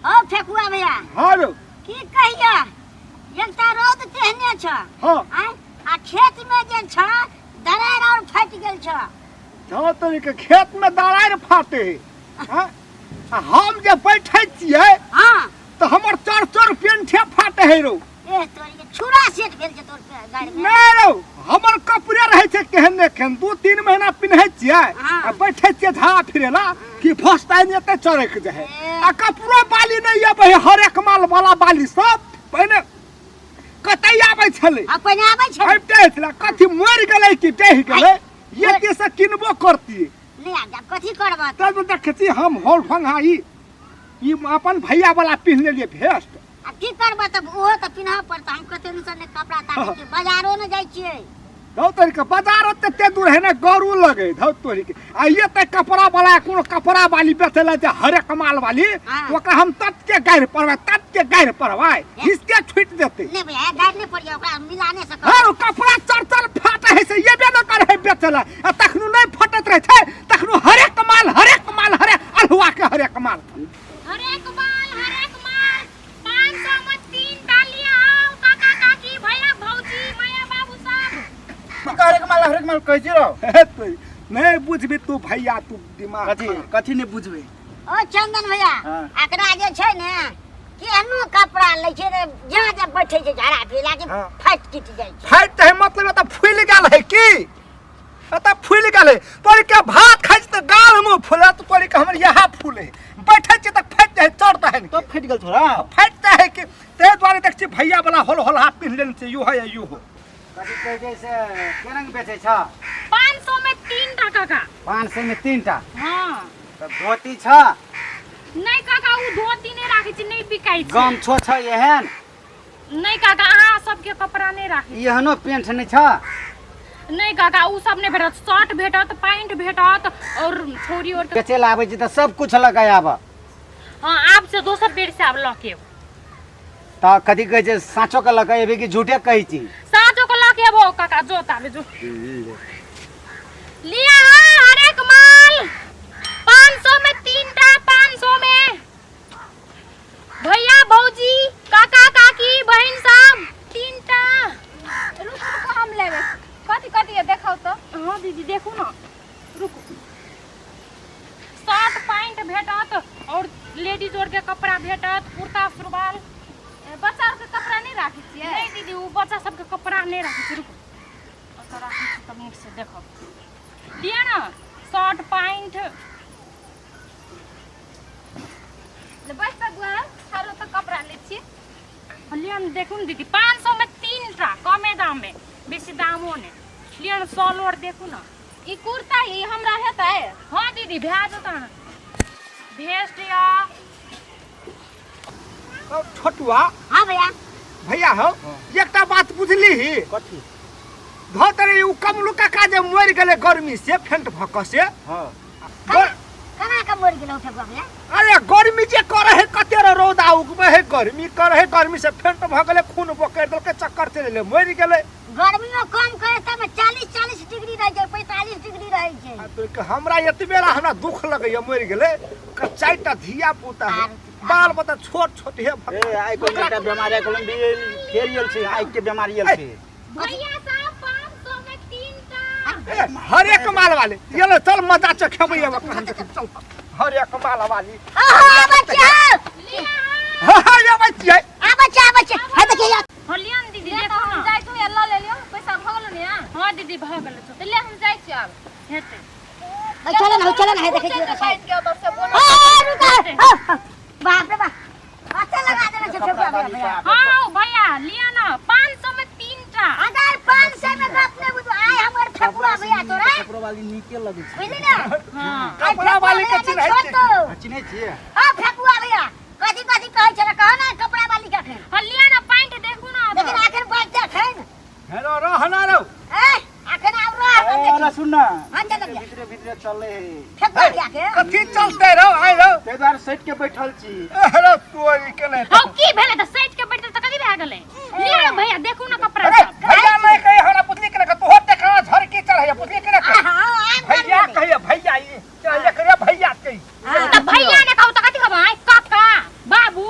ओ फेकुआ भैया। हाँ रौ। की कहिया, एकटा रौद तेहने छ। हाँ। आँय, आ खेत में जे छ दरार और फाटि गेल छ। जाओ तोरी के खेत में दरार फाटे है। हाँ? आ हम जे बैठे छियै। हाँ। तो हमर चर चर पेंठे फाटे है रौ। ए तोरी के छुरा सेट भेल छै तोर गाड़ी में। नहीं रौ, हमर कपड़े रहै छै केहन ने केहन, 2-3 महीना पिन्है छियै। हाँ। आ बैठे छियै झाड़ा फिरेला कि फसताइ नहि एतै चरक जाइ है। ए। आ कपड़ो बाली नहि अबै है, हरेक माल वाला बाली सब पहिने कतै आबै छलै। आ पहिने आबै छलै। आबिते छलै, कथी मरि गेलै कि डहि गेलै, मरि- एते से किनबो करतियै। नहि आब जाब, कथी करबऽ? तब देखै छी हम होल फंगा ई अपन भैया वाला पिन्ह लेलियै भेस्ट। आ की करबऽ तब, ओहो तऽ पिन्हऽ पड़तऽ। हम कते दिन से नहि कपड़ा ताकै छियै, बाजारो नहि जाइ छियै। धौ तोरी के बाजार ओते ते दूर है ने, गरू लगे धौ तोरी के। आ ये ते कपड़ा वाला कोनो कपड़ा वाली बेचै ला जे हरेक माल वाली, हाँ। ओकरा हम तत के गारि पड़बै, तत के गारि पड़बै, हिसके छूटि देतै। नहि भैया, गारि नहि पड़ियै, ओकरा मिला नहि सकब। हाँ, ओ कपड़ा चर चर फाटे है से ये न करे है बेचै ला, आ तखनो नहि फटैत रहै छै, तखनो हरेक माल, हरेक माल, हरेक अल्हुआ के हरेक माल। हरेक माल, हरेक माल, 500 में 3 टा लिया आओ, काका काकी भैया भौजी माया बाबू सब। हरेक माल, हरेक माल कहै छी रौ। हे तोरी, नहीं बुझबी तू भैया, तू दिमाग कथी, खराब। कथी नहीं बुझबे? ओ चंदन भैया, हाँ। एकरा जे छै ने केहनो कपड़ा लै छै ने, जहाँ जब बैठे छै झाड़ा फिरा के हाँ। फाटि टूटि जाइ छै। फाटि है मतलब एतऽ फूलि गेल है की? एतऽ फूलि गेल है। तोरी के भात खाइ छी तऽ गाल मुँह फूलत, तोरी के हमर यहाँ फूले है। बैठे छी तऽ फाटि जाइ है, चढ़ता है ने। तब फाटि गेल थोड़ा। फाटि है कि? ताहि दुआरे देख छी भैया वाला होल होल हाथ पिन्ह लेने छै, यो है यो हो। कथी कहै छै से केना बेचै छ? 500 में 3 टा काका। 500 में 3 टा? हाँ। तऽ धोती छ? नहीं काका, उ धोती नहीं राखै छी, नहीं बिकाइ छै। गमछो छ एहन? नहीं काका, अहाँ सबके कपड़ा नहीं राखै। एहनो पेंट नहीं छ? नहीं काका, उ सब नहीं भेटत, शर्ट भेटत, पैंट भेटत और छोरी और के- बेचै लए आबै छी तऽ सब कुछ लऽ कऽ आबऽ। हाँ, आब से दोसर बेर से आब लऽ के एबो। तऽ कथी कहै छै, साँचो के लऽ कऽ एबै कि झूठे कहै छी? साँचो के लऽ के एबो काका, जो ताबे जो। लिया हरेक माल 500 में 3 टा, 500 में। भैया भौजी काका काकी बहन सब 3 टा। रुक रुक, हम लेबै। कथी कथी है देखाउ तऽ। हाँ दीदी देखू ना, रुकू। शर्ट पैंट भेटत और लेडीज और के कपड़ा भेटत, कुर्ता सुरवाल। ए, बच्चा आर के कपड़ा नहीं राखै छियै? नहीं दीदी, उ बच्चा सबके कपड़ा नहीं राखै छियै। रुकू, ओतऽ राखै छी तब नीक से देखब। लिअ ना शर्ट पैंट। ले बैठ तऽ बुआ, आरो तऽ कपड़ा लै छी। लिअ ने, देखू ने दीदी, 500 में 3 टा, कमे दाम में, बेसी दामो नहि। लिअ ने शॉल आर देखू ना। ई कुर्ता ई हमरा हेतै? हाँ दीदी, भए जेतै अहाँ। भेस्ट या। ओ छोटुआ। हाँ भैया। भैया हो, एकटा बात बुझली? कथी? धो तोरी, उ कमलू काका जे मरि गेलै गर्मी से फेंट भऽ कऽ से। हाँ। केना के मरि गेलै फेकुआ भैया? अरे गर्मी जे करे है, कते रे रौदा उगबै है, गर्मी करे है, गर्मी से फेंट भऽ गेलै, खून बोकरि देलकै, चक्कर चलि एलै, मरि गेलै। गर्मियो कम करे तब 40-40 डिग्री रहै छै, 45 डिग्री रहै छै। आ तोरी के हमरा एतबे ला हमरा दुख लगैया, मरि गेलै। ओकर 4टा धिया पुता है, बाल बच्चा छोट छोट हे। ए, आइ कोन एकटा बेमारी आइ कोन फेर गेल छै, आइ के बेमारी गेल छै। भैया साहब 500 में 3 टा। ए, हरेक माल वाले ये ले, चल मजा चखेबै अब हम, चल हरेक माल वाली। आहा, आबै छियै। हाँ, हाँ, आबै छियै। आबै छियै, आबै छियै। हे देखियै यार। हाँ, लिअ ने दीदी, ले देखू तऽ हम ना। जाइ छी, लऽ लेलियौ, पैसा भऽ गेलौ ने? हाँ दीदी, भऽ गेलै। तऽ ले हम जाइ छी आब। हेतै। चल ना, चल ना, हे देखै छियै ओकरा। बाजि के ओतऽ से बोलो। ए, रुक, हाँ, हाँ। बाप रे बाप, अच्छा लगा देने छै फेकुआ भैया। हाँ भैया, लिअ ना 500 में 3 टा। अगर 500 में गप नहीं बुझू, आइ हमर फेकुआ भैया तोरा। कपड़ा वाली नीके लगै छै। बुझली ना? हाँ। आइ कपड़ा वाली के फेकुआ चिन्है भैया छियै। छोड़। चिन्है छियै? हाँ फेकुआ भैया, कथी कथी कहै छै कह ना कपड़ा वाली के अखन। हाँ लिअ ना पैंट देखू ना। लेकिन आखिर बात देखन। हेलो रह ना रहो। ए, आखिर आब रह। ए, वाला सुन ना। हाँ, चल भैया। भीतरे भीतरे चले है। फेकुआ भैया के। कथी चलते रहो, आइ रहो। ताहि दुआरे सटि के बैठल छी। अरे तोरी के नहीं। हौ की भेलै तऽ सटि के बैठल तऽ कथी भए गेलै? लिअ ना भैया, देखू ना कपड़ा अरे सब। भैया नहीं कहे हमरा, पुतली के रख, तोहर देखा झड़की चढ़ैया, पुतली के रख। हाँ, आब भैया कहिया, भैया ई, चढ़ैया कहिया, भैया कही। तऽ भैया ने कहू तऽ कथी कहबै? काका बाबू।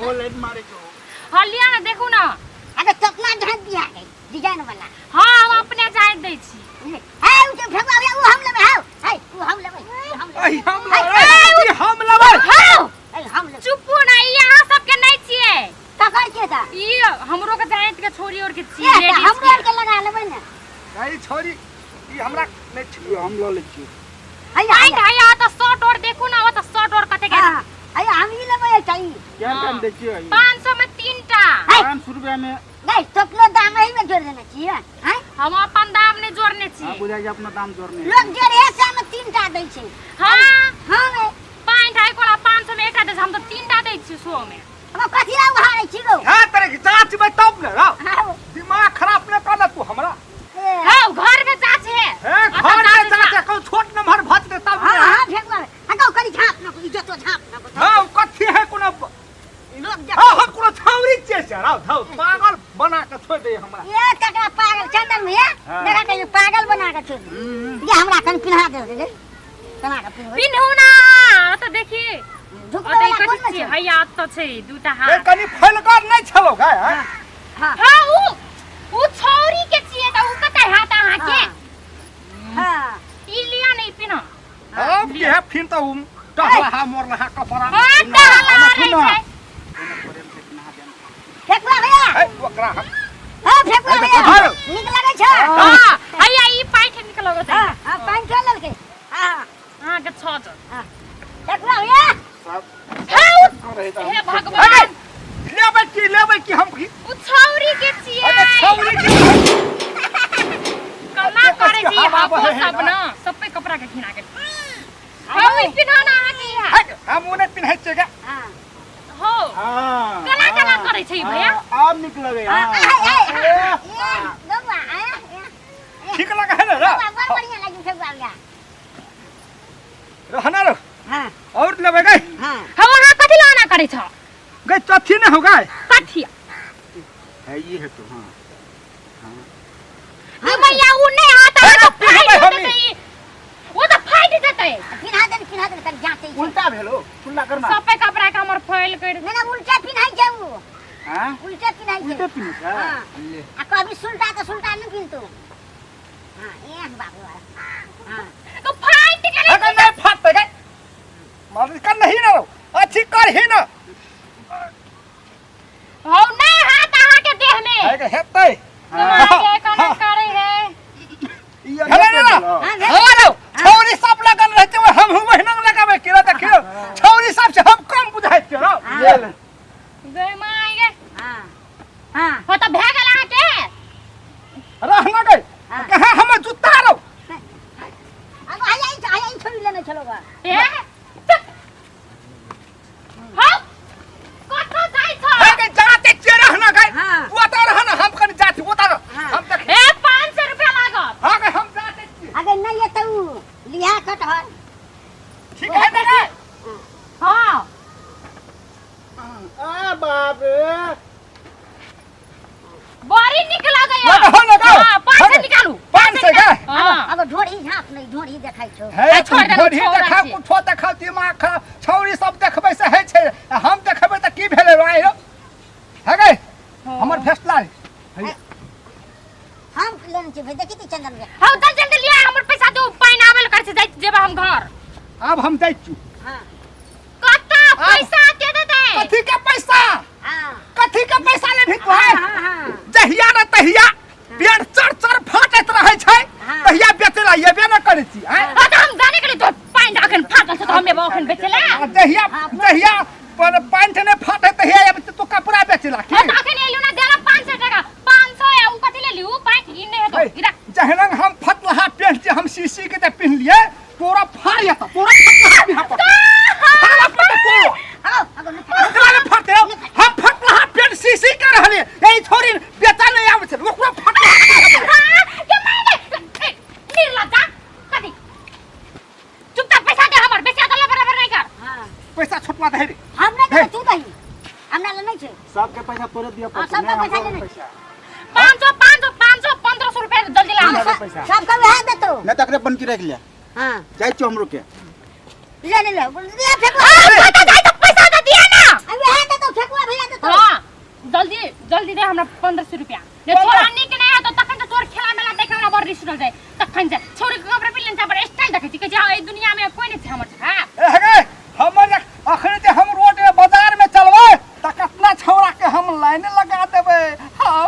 ओ लाइन मारे छौ। हाँ लिया ना देखू ना। अरे चपला झाँक दिया है डिजाइन वाला। हाँ हम अपने जाय दै छी। हे उ जे फेकुआ भैया उ हम लेबै हौ। हे उ हम लेबै उ हम लेबै। ऐ हम लेबै ई हम लेबै। हाँ ऐ हम लेबै। चुपू ना ई अहाँ सबके नहीं छियै। ककर छियै तऽ? ई हमरो के जाइत के छोरी और के छियै ए, तऽ लेडीज हमरो के। आर के लगा लेबै ने। ऐ छोरी ई हमरा नहीं ई हम लऽ लै छियै। हैया पैंट हैया। हैया तऽ शर्ट और देखू ना ओ तऽ शर्ट और कते के। हाँ हैया हम ई लेबै एकटा ई। केहन केहन दै छियै? 500 में 3 टा। है 500 रुपया में। नहीं तोपलो दाम एही में जोड़ देने छियै हैं। हम अपन दाम नहीं जोड़ने हाँ छी। बुझाइ छै अपना दाम जोड़ने। लोग 150 में 3 टा दै छै। हाँ हाँ रे। पैंट है कोला 500 में एकटा दै छै, हम तऽ 3 टा दै छी 100 में। अब कथी ला उहारै छी गो? हां तेरे के जांच में तब ने रहो। हाँ। दिमाग खराब ने कर तू हमरा। ए, हाँ घर में जाच है। हे अतऽ घर में जाच जांच को छोट नंबर भत दे तब हाँ ने। हाँ फेकुआ हाँ गो करी झाँप न इज्जतो झाँप न। हां कथी है कोनो? लोग देख। हां हम कोनो छावरी छियै से राव धाव पागल बना के छोड़ दे हमरा। ये तकरा पागल चंदन भैया हाँ। देखा कहियो पागल बना के छोड़ दे। ये हमरा कन पिन्हा दे रे केना के पिन्हबै? पिन्हू ना ओतऽ देखी। झुकबै ओतऽ ई वाला कथी कोन में छियै? छै? हैया ओतऽ छै दूटा ए हाथ। कनी फैलगर नहीं छलो गाय हैं? हाँ हाँ उ उ छौरी के छियै तऽ उ कतऽ हाथ अहाँके? हाँ ई लिया नहीं पिन्ह। अब के है फिर तो हम टहला मोर रहा कपड़ा। हाँ टहला सुन रहै ना। छै। प्रेम से पिन्हा देना। फेकुआ भैया। है ओकरा हम हाँ फेकुआ भैया हाँ। नीक लगै छै। हाँ हैया ई पैंट नीक लगत है। हाँ हाँ पानि खेल लेलकै। हाँ अहाँके 6 जन। हाँ फेकुआ भैया। सब हाँ उ रहै तऽ हे हम भगवान। लेबै की लेबै की हम की? उ छौरी के छियै। अरे छौरी के कमा करै छी हवा हबो बहै है सब ना। ना सबे कपड़ा के घिना गेल। हम ई पिन्हा ना अहाँके इहा। हट हम उ नहीं पिन्है छियै गे। हाँ हो हाँ केना केना करै छै ई भैया? हाँ, आब नीक लगै हाँ हाँ। आय आय ए गौआ आय ठीक लगे है ना रे? गौआ बड़ बढ़िया लागि फेकुआ भैया। रहना रो हाँ और लेबै गई। हाँ हम अहाँ कथी ला एना करै छ? गई चथी नहीं हो गई। कथी? है ई हेतौ। हाँ रे भैया उ नहीं हाथ हे, अहाँके पिन्हबै फाटि हमही। जेतै ई। ओ तऽ फाटि जेतै। पिन्हा दे पिन्हा दे कनी जाँचै छै। उल्टा भेलो उल्टा करना। सबे कपड़ा के हमर फैल कर। नहीं नहीं उल्टा पिन्हाइ छै उ। हाँ उल्टा पिन्हाइ छै। उल्टे पिन्है छै। हाँ। ले। आ कभी सुलटा तऽ सुलटा नहि पिन्हतौ। हाँ ए बाप रे बाप। हाँ तो फाटि गेलै। अगर नहीं फाटते गई मार कर नहीं ना रो अच्छी कर ही ना। हौ नहीं हाथ अहाँके देह में। है के हेतै। के कोना करै है। ई हेलो अनेक ना। भेलो। हाँ भेल। हाँ रो छौरी सब लगन रहते हुए हम हूँ महीना में लगावे किरा देखियो छौरी सब से हम कम बुझाइ छियो रो। ले ले। गै my गै। हाँ हाँ हो तऽ भए गेल अहाँके। रहना गई हाँ। कहाँ हमर जूता रो? अब आइ आइ आइ आइ छोड़ी लेने छलो गा। हे चुप। हौ कतऽ जाइ छ? है के जाते छियै रहना गई। हाँ। तू ओतऽ रहना हम कनी जात ओतऽ रह। हाँ। हम देख। हे 500 रुपया लागत। हाँ गई हम जाते छियै। अगर नहीं है तो उ लिहा कटहर। ठीक है ना गई? हाँ आ बाप रे। बड़ी नीक लगैया। लगाओ, लगाओ। हाँ 500 निकालू। 500 गई। हाँ अब ढोरी झाँप नहीं ढोरी देखाइ छौ। हे छोड़ देलहुँ, ढोरी छौड़ा देखा छी। कुछो देखा दिमाग खराब छौरी सब देखबै से है छै आ हम देखबै तऽ की भेलै रो आइ रो है गई हमर फैसला है। हम लेने छी भाई देखी ती चंदन भैया। हौ चल जल्दी लिया हमर पैसा दू पानि आबे ल करै छै जाइ जेबै हम घर। आब हम जाइ छी। हाँ कतऽ पैसा के देतै? कथी के पैसा? हाँ कथी के पैसा लेबही तू? हाँ है हाँ हाँ जहिया न तहिया पेड़ चर चर फाटैत रहै छै हाँ। तहिया बेचै ला एबे न करै छी आँय? हाँ तऽ हम जाने के लिए तोर पानि अखन फाटल छै तऽ हम एबै अखन बेचै ला। आ जहिया जहिया पर पैंट नहि फाटै तहिया आबै छी तू कपड़ा बेचै ला की? हाँ तऽ अखन एलू ना देला 500 टका 500 या उ कथी लेली उ पैंट ई नहि हेतौ ई राख। जहन हम फटलहा पेंट जे हम शीशी के जे पिन्हलियै तोरा फाड़ जेतौ तोरा फटलहा बिहा पर फाड़ा पर तोरा आओ अब नहीं ओकरा ने फटते हम फटलहा पेंट शीशी के रहलियै एहि छोरी बेचा नहि आबै छै ओकरा फटलहा हाँ, के मारे ए, निर्लज्जा कथी चुपचाप पैसा दे हमर बेसी अदला बराबर नहीं कर। हाँ पैसा छोटवा दे रे। हम नहीं देबै तू दही हमरा ले नहीं छै। सबके पैसा तोरे दिअ हाँ, पड़तौ, सबके नहि पैसा हमरो लेने। पैसा। 500 500 500 1500 रुपया जल्दी ला। हाँ, पैसा। सबके वएह देतौ। नहि तऽ एकरे बनकी राखि ले। हाँ जाइ छियौ हमरो के। ले ले ले ले फेंको। पैसा दे दिया ना। अब वएह देतौ फेकुआ भैया देतौ। हाँ, जल्दी जल्दी दे हमरा 1500 रुपया। ने छोरा नीक नहि हेतौ तखन तऽ तोर खेला मेला देख हमरा बड़ रिस जाय तखन से। छोरी के कपड़ा पहिरने छै, बड़ स्टाइल देखै छी, कहै छै हाँ, एहि दुनिया में कोई नहि छै हमर छा। ए हे हमर अखन जे हम रोड में बाजार में चलबै त कतना छौड़ा के हम लाइन लगा देबै। हाँ।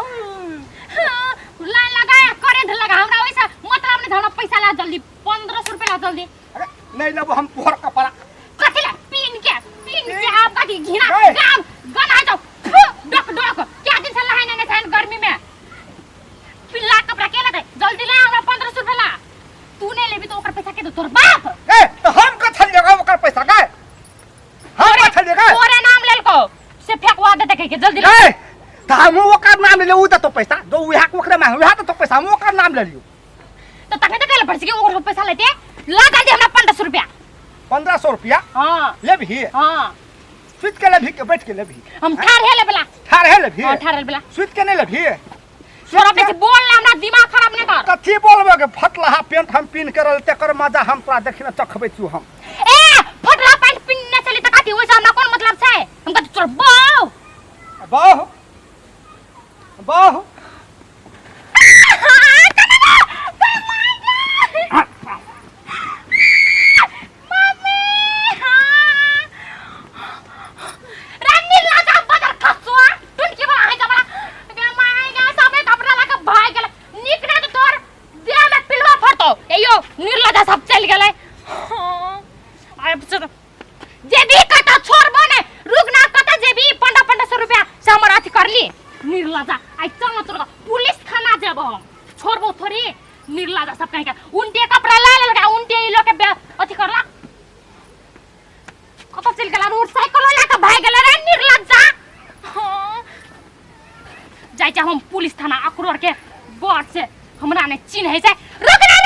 हाँ, लाइन लगा करेंट लगा, हमरा ओइसा मतलब नहीं, हमरा पैसा ला जल्दी, 1500 रुपया ला जल्दी। अरे नहीं लेबो हम तोहर कपड़ा। कथी ला पीन के, पीन के आप कथी घिना ए! गाम गना जाओ। फु, डक डक क्या दिन से लहाय नहीं छन गर्मी में। पिल्ला कपड़ा के लेतै? जल्दी ले हमरा 1500 रुपया ला। तू नहीं लेबी तो ओकर पैसा के दो तोर बाप। ए तो हम कथन जगह ओकर पैसा के? हम कथन जगह? तोरे नाम लेलको से फेंकवा देते कह के, जल्दी ले। ए तो हम ओकर नाम ले उ तो पैसा जो उहा के ओकरे मांग, उहा तो पैसा हम ओकर नाम ले लियो। तो तखन तो कहले पड़ै छै कि ओकर पैसा लेते ला जल्दी हमरा 1500 रुपया। 1500 रुपया? हाँ। लेबही? हाँ। सुति के लेबही के बैठ के लेबही? हम ठाढ़ हेले बला। ठाढ़ हे लेबही? हाँ, ठाढ़ हेले बला। सुति के नहीं लेबही? तोरा बेसी बोल ना, हमरा दिमाग खराब नहीं कर। कथी बोलबे के? फटलहा पेंट हम पिन के रहल तेकर मजा हम तोरा देखी न चखबै छियौ हम। ए फटलहा पेंट पिन्ने चली त कथी ओइसे हमरा कोन मतलब छै? हम कथी तोर बाऊ? बाहु बाहु। जेबी कतऽ छोड़बो ने, रुक ना, कतऽ जेबी? 1500 रुपया से हमर अथी करली निर्लजा। आइ चल न तोरा पुलिस थाना जेबो हम, छोड़बो थोड़ी निर्लजा सब कहीं के। उनटे कपड़ा ला लेलका, उनटे ई लोग के अथी करला। कतऽ चलि गेला? मोटरसाइकिल ला के भागि गेला रे निर्लजा। हाँ। जाइ छै हम पुलिस थाना, अकरोर के बड़ से हमरा नहि चिन्है छै। रुक ना।